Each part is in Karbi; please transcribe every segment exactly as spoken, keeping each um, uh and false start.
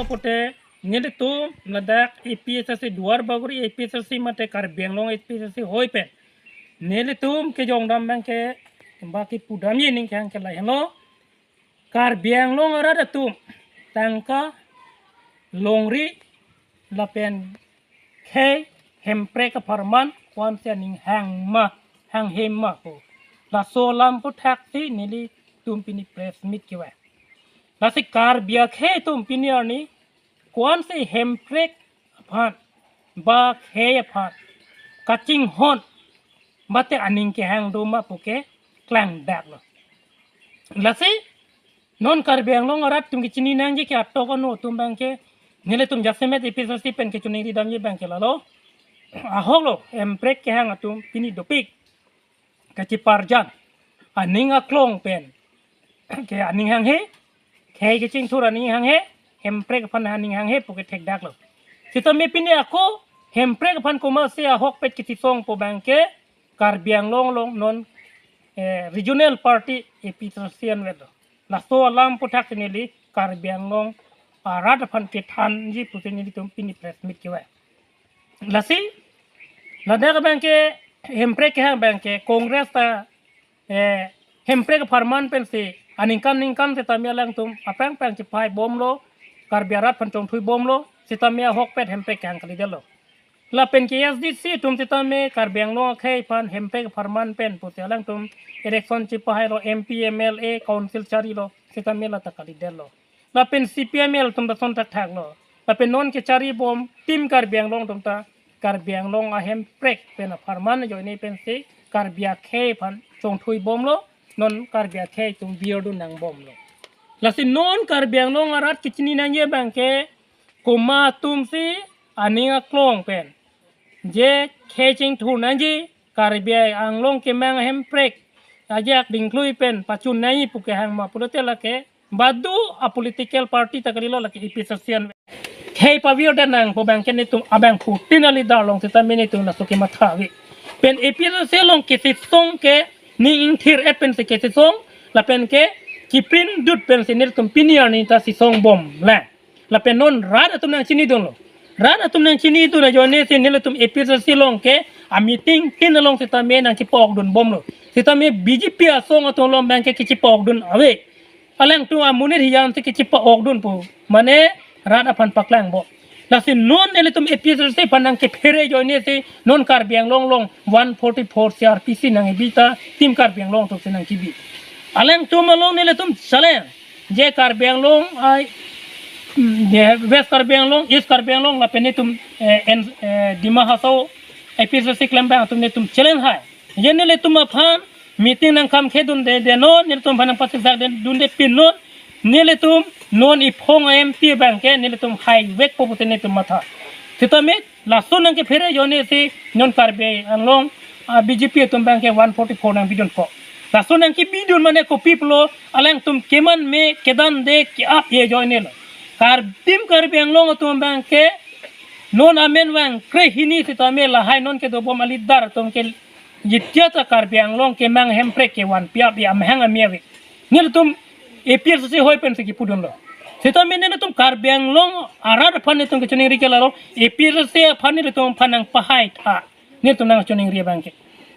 Pote nelitum ladak A P H L C Duar Bagori A P H L C mate Karbi Anglong A P H L C hoi pen nelitum kejongdam abangke ba kipudamji aning kehang ke lahelo. Karbi Anglong arat atum tangka, longri lapen khei hemprek apharman ko-ansi aning hang ma, hanghe ma ko. Laso alam aputhak si nelitum pini press meet kevang. Lasi Karbi akhei atum pini arni ko-ansi hemprek aphan ba khei aphan kachinghon mate aning kehang do ma puke klangdaklo. Lasi non Karbi Anglong arat atum kechini nangji ke atok ano atum abangke nelitum jasemet A P H L C pen kechoningri damji abangke lalo. Ahoklo, hemprek kehang atum pini dopik kachiparjan aning aklong pen ke aning hanghe, khei kachingthur aning hanghe, hemprek aphan aning hanghe puke thekdaklo. Sitame pini ako hemprek aphan komatsi ahokpet kachisongpo abangke Karbi Anglong along non, eh, regional party A P H L C anvetlo. Laso alam aputhak si neli Karbi Anglong arat aphan kethanji pusi nelitum pini press meet kevang. Lasi ladak abangke hemprek kehang abangke Congress ta, eh, hemprek apharman pensi aningkan ningkan sitame alangtum aphrang aphrang chepahai bomlo, Karbi arat aphan chongthui bomlo, sitame ahokpet hemprek kehang kalidetlo. Lapen ke A S D C atum sitame Karbi Anglong akhei aphan hemprek apharman pen pusi alangtum election chepahailo, M P, M L A, council charilo, sitame lata kalidetlo. Lapen C P M L atum ta son thakthaklo. Lapen non kechari bom Team Karbi Anglong atum ta Karbi Anglong ahemprek pen apharman ajoine pensi Karbi akhei aphan chongthui bomlo, non Karbi akhei atum birdun nang bomlo. Lasi non Karbi Anglong arat kechini nangji abangke komat atumsi aning aklong pen je khei chingthur nangji, Karbi Anglong kemang hemprek ajak dingklui pen pachun nangji puke hang ma pulote lake badu a political party ta kalilo, lake A P H L C an. Khei pavir dan nangpo abangke nelitum abangphutin a leader along sitame nelitum laso kematha ave. Pen A P H L C along kesisong ke ning ingthir-et pensi kesisong, lapen ke kiprin dut pensi nelitum pini arni ta sisong bomlang. Lapen non rat atum nangchinidunlo. Rat atum nangchinidun ajoine si nelitum A P H L C along ke a meeting tin along sitame nangchipa-okdun bomlo. Sitame B J P asong atum along abangke kechipa-okdun ave. Alangtum amonit hiyan si kechipa-okdun pu mane rat aphan paklang bom. Lasi non nelitum A P H L C aphan nangkephere ajoine si non Karbi Anglong along one forty-four C R P C nang-ebi ta Team Karbi Anglong atumsi nangkebi. Alangtum along nelitum challenge, je Karbi Anglong ai, mm, je West Karbi Anglong, East Karbi Anglong lapen nelitum, eh, en, eh, Dima Hasao A P H L C keklem abang atum nelitum challenge hai. Je nelitum aphan meeting nangkam khedunde de non, nelitum aphan nangpasisakde dunde pin non, nelitum non iphong M P abangke nelitum haivekpo pusi nelitum matha. Sitame laso nangkephere ajoine si non Karbi Anglong, ah, B J P atum abangke one forty-four nangbidunpo. Laso nangkebidun mane kopi pulo, alangtum keman me kedande ke-ap ye ajoinelo. Kar-, Team Karbi Anglong atum abangke non amen vang krehini sitame lahai non kedobom a leader atum ke jitia ta Karbi Anglong kemang hemprek kevan piap ye amahang ame ave. Nelitum A P H L C hoi pensi kipudunlo. Sitame nelitum Karbi Anglong arat aphan nelitum kechoningri ke lalo, A P H L C aphan nelitum aphan nangpahaitha. Nelitum nangchoningri abangke.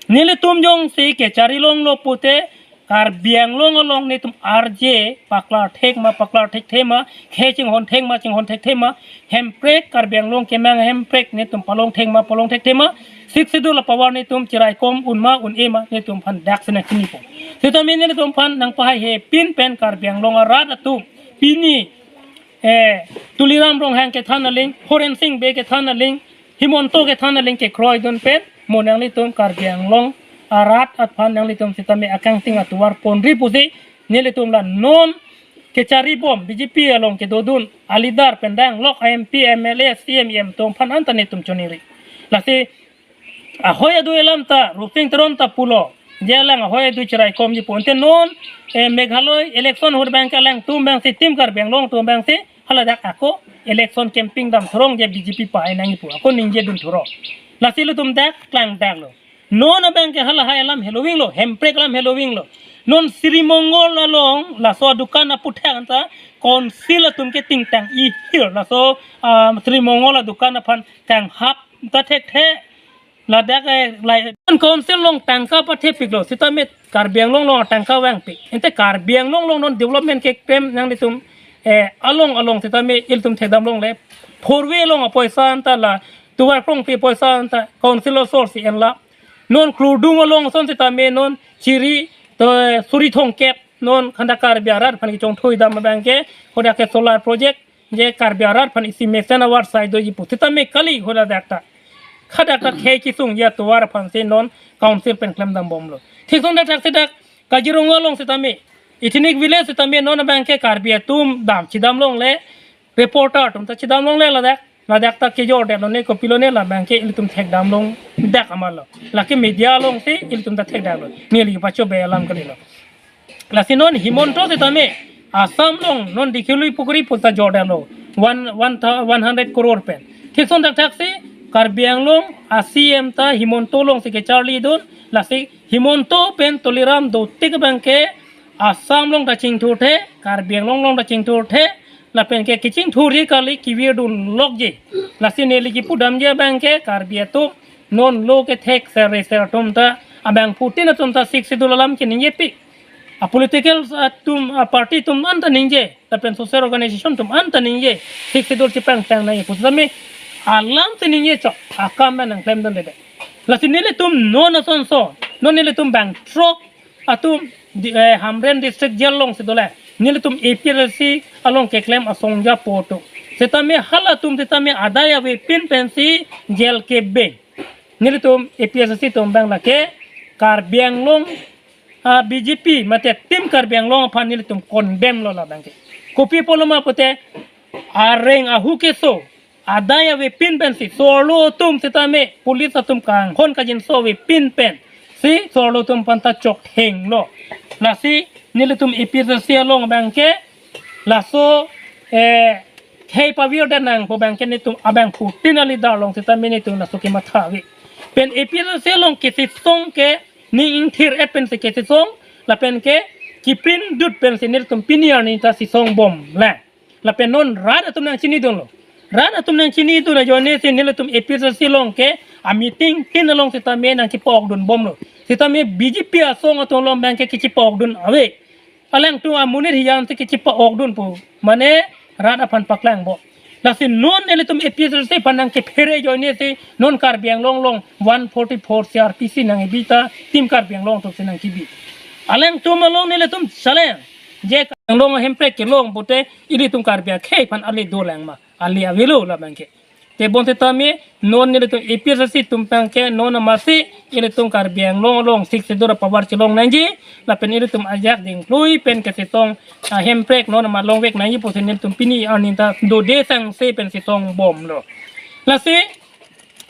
Nelitum jongsi kechari longlo pute Karbi Anglong along nelitum arje paklar thek ma paklar thekthe ma, khei chinghon thek ma chinghon thekthe ma, hemprek Karbi Anglong kemang hemprek nelitum palong thek ma palong thekthe ma, Sixth Schedule apower nelitum chiraikom un ma un-e ma nelitum aphan daksi nangchinipo. Sitame nelitum aphan nangpahai hepin pen Karbi Anglong arat atum pini, eh, Tuliram Ronghang kethan aling, Horen Sing Bey kethan aling, Himanta kethan aling kekroidun pen mo nanglitum Karbi Anglong arat aphan nanglitum sitame akangting atovar ponri pusi nelitum la non kechari bom B J P along kedodun a leader pen danglok M P, M L A, C M, E M atum aphan anta nelitum choningri. Lasi ahoi adu alam ta Rupsing Teron ta pulo, je alang ahoi adu chiraikomji pu. Ante non, eh, Meghalaya election ahut abangke alangtum abangsi Team Karbi Anglong atum abangsi haladak ako election campaign dam thurong je B J P pahai nangji pu ako ningjedun thurong. Lasi ilitum dak klangdaklo. Non abangke halahai alam helovinglo, hemprek alam helovinglo. Non Sri Mongol along laso adukan aputhak anta council atum ke tingtang ihir laso, ah, Sri Mongol adukan aphan kanghap ta thekthe. Ladak, eh, lai non council along tangka pathepiklo sitame Karbi Anglong along tangka vangpik. Ante Karbi Anglong along non development keklem nanglitum, eh, along along sitame ilitum thekdam longle. Four way along apoisa anta la tovar krongpi apoisa anta council asource enla. Non Kurdung along ason sitame non chiri to, eh, suri thomkep non khanda Karbi arat aphan kechongthui dam abangke hadak ke solar project je Karbi arat aphan isi mesen awar sai doji pu sitame kali hadak ta. Hadak ta khei kesung ya tovar aphansi non council pen klemdam bomlo. Thik son dak thak si dak Kaziranga along sitame ethnic village sitame non abangke Karbi atum dam chidam longle, reporter atum ta chidam longle ladak. Ladak ta kejordetlo ne kopilo ne labangke ilitum thekdam long dak amarlo. Lake media alongsi ilitum ta thekdamlo. Neli pacho be alam kalilo. Lasi non Himanta sitame Assam along non Dighali Pukhuri pu ta jordetlo. One, one thou-, one hundred crore pen. Thik son dak thak si Karbi Anglong a-C M ta Himanta alongsi kecharlidun. Lasi Himanta pen Tuliram dotik abangke Assam along ta chingthurthe, Karbi Anglong along ta chingthurthe, lapenke kechingthurji kali kevirdun lokji. Lasi neli kepudamji abangke Karbi atum non lo kethek ser reser atum ta abangphutin atum ta Sixth Schedule alam keningjepik. A-political atum, a-party atum anta ningje, lapen social organization atum anta ningje, Sixth Schedule chepangtang nangji pu sitame alamsi ningje chok, akam nangklemdunde. Lasi nelitum non asonso, non nelitum bang throk atum di, eh, Hamren district jail alongsi dole. Nelitum A P H L C along keklem asong japo atum. Sitame halatum sitame adai avepin pensi jail kebe. Nelitum A P H L C atum abang lake Karbi Anglong, ah, B J P mate Team Karbi Anglong aphan nelitum condemn lo labangke. Kopi apotlo ma pute areng ahu keso adai avepin pensi so-arlo atum sitame police atum kanghon kajinso avepin pensi so-arlo atum aphan ta chokthenglo. Lasi nelitum A P H L C along abangke laso, eh, khei pavirdet nangpo abangke nelitum abangphutin a-leader along sitame nelitum laso kematha ave. Pen A P H L C along kesisong ke ning ingthir-et pensi kesisong lapenke keprint dut pensi nelitum pini arni ta sisong bomlang. Lapen non rat atum nangchinidunlo. Rat atum nangchinidun ajoinesi nelitum A P H L C along ke a-meeting tin along sitame nangchepa-okdun bomlo. Sitame B J P asong atum along abangke kechepa-okdun ave. Alangtum amonit hiyan si kechepa-okdun pu. Mane rat aphan paklang bom. Lasi non nelitum A P H L C aphan nangkephere ajoinesi non Karbi Anglong along one forty-four C R P C nangkebi ta Team Karbi Anglong atumsi nangkebi. Alangtum along nelitum challenge. Je Karbi Anglong ahemprek kelong pute ilitum Karbi akhei aphan ale dolang ma, ale avelo labangke. Tebon sitame non nelitum A P H L C atum abangke non amatsi ilitum Karbi Anglong along Sixth Schedule apower chelong nangji, lapen ilitum ajak dingklui pen kesisong ahemprek non amat longvek nangji pusi nelitum pini arni ta dode sangse pen sisong bomlo. Lasi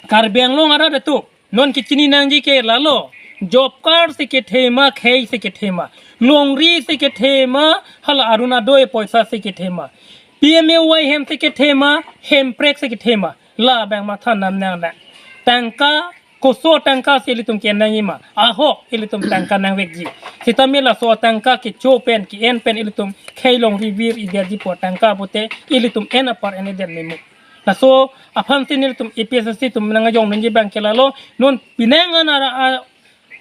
Karbi Anglong arat atum non kechini nangji ke lalo, job card si kethe ma, khei si kethe ma, longri si kethe ma, hala Orunodoi poisa si kethe ma, P M A Y hem si kethe ma, hemprek si kethe ma, labang matha nam nanglang. Tangka, koso tangka si ilitum ke-en nangji ma, ahok ilitum tangka nangvekji. Sitame laso tangka kecho pen, ke-en pen ilitum khei longri vir idetji pu tangka pute ilitum en apar en idet memu. Laso aphansi nelitum A P H L C atum nangkejongdunji abangke lalo, non penang an ara, a,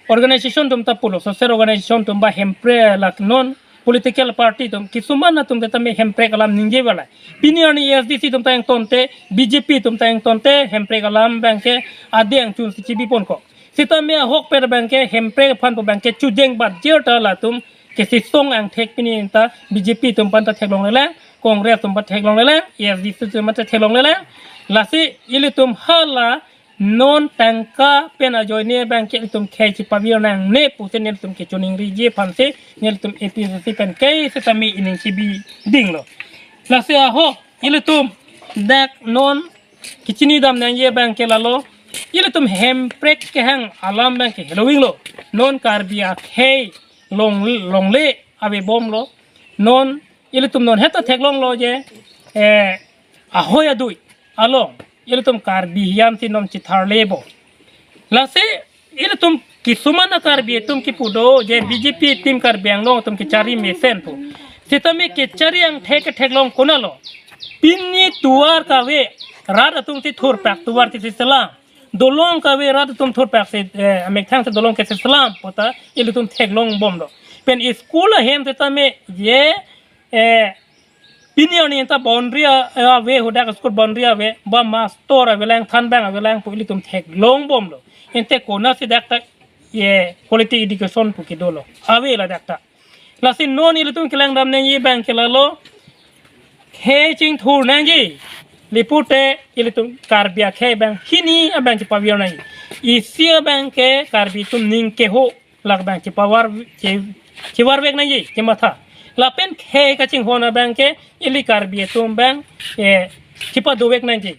organization atum ta pulo, social organization atum ba hemprek lake non political party atum, kisuman atum ta tame hemprek alam ningje bala. Pini arni A S D C atum ta ingtonte, B J P atum ta ingtonte, hemprek alam abangke adeng chunsi chibi ponkok. Sitame ahok pen abangke hemprek aphan pu abangke chujeng bat jir ta latum kesisong angthek pini ta B J P atum aphan ta theklonglelang, Congress atum aphan theklonglelang, A S D C atum aphan ta theklonglelang. Lasi ilitum hala non tangka pen ajoine abangke ilitum khei chepavir nangne pusi nelitum kechoningriji aphansi nelitum A P H L C pen ke sitame ining chibi dinglo. Lasi ahok ilitum dak non kechinidam nangji abangke lalo, ilitum hemprek kehang alam abangke helovinglo. Non Karbi akhei long, longle ave bomlo. Non ilitum non heta theklonglo je, eh, ahoi adui along ilitum Karbi hiyan si non chitharle bom. Lasi ilitum Kisuman a Karbi atum kipu do je B J P team Karbi Anglong atum kechari mesen pu. Sitame kechari angthek ketheklong konatlo? Pini tovar kave rat atum si thurpak tovar si selam. Dolong kave rat atum thurpak si, eh, amethang si dolong ke selam puta ilitum theklongbomlo. Pen school ahem sitame je, eh, pini arni ta boundary a, ave, hadak school boundary ave, ba mastor avelang, thanbang avelang pu ilitum theklongbomlo. Ante konatsi dak ta, ye, quality education pu kedolo? Ave ladak ta. Lasi non ilitum kelangdam nangji abang ke lalo, khei chingthur nangji. Lipute ilitum Karbi akhei abang hini abang chepavir nangji. Isi abang ke Karbi atum ning keho lak abang chepavir, che-, chevarvek nangji, chematha. Lapen khei kachinghon abang ke ili Karbi atum abang, eh, chepadovek nangji.